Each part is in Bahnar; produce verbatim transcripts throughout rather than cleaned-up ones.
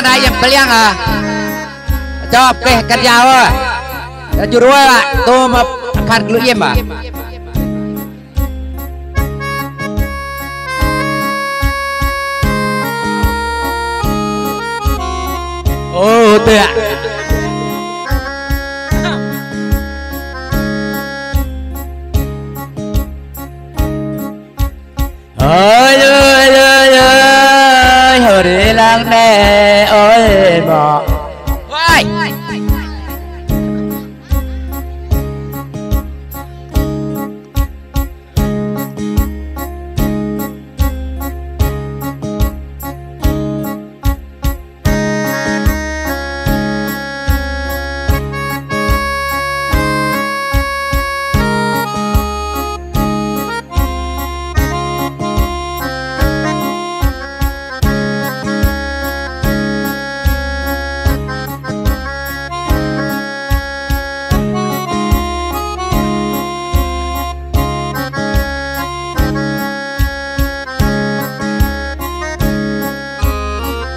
Đa iĕm pơliăng ah. Chŏp kơ kăt yao ah. Jur wă tôm phat glŭ iĕm ah. Ô tê. Ơi ơi ơi ơi, hơri lăng nê ơi mă. Ơi.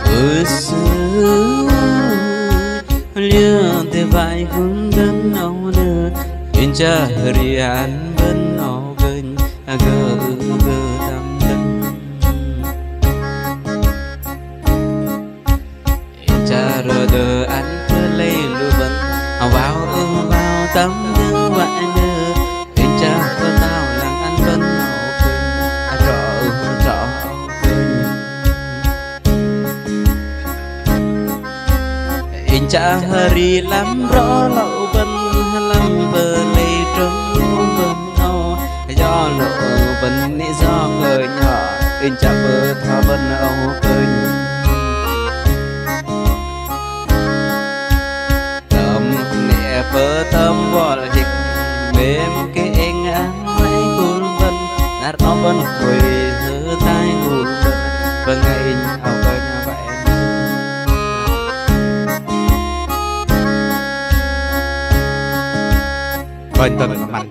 Ơ sư ơi, liơ tê vay hun dơ̆n âu nơ, inh chă hơri ăn bơ̆n âu kơnh, gơ̆ gơ̆ tam dơ̆n. Inh chă rơđơ ăn pơlei lu bơ̆n, wao ơ wao tam dơ̆ng wă nơ, inh chă pơtao lăng ăn bơ̆n âu kơnh, trŏ ơ trŏ âu kơnh. Inh chă hơri lăm rŏ lŏ bơ̆n, lăm pơlei trŏ bơ̆n âu, yua lŏ bơ̆n 'nĕ yua kơnh hă, inh chă pơtho bơ̆n âu kơnh. Tơm 'nĕ pơtơm bol hik, mêm kơ eng ăn mai kul bơ̆n, năr âu bơ̆n kôi hơtai kul bơ̆n, bơngai inh âu kơnh bơ̆n. Bơ̆n tơm măn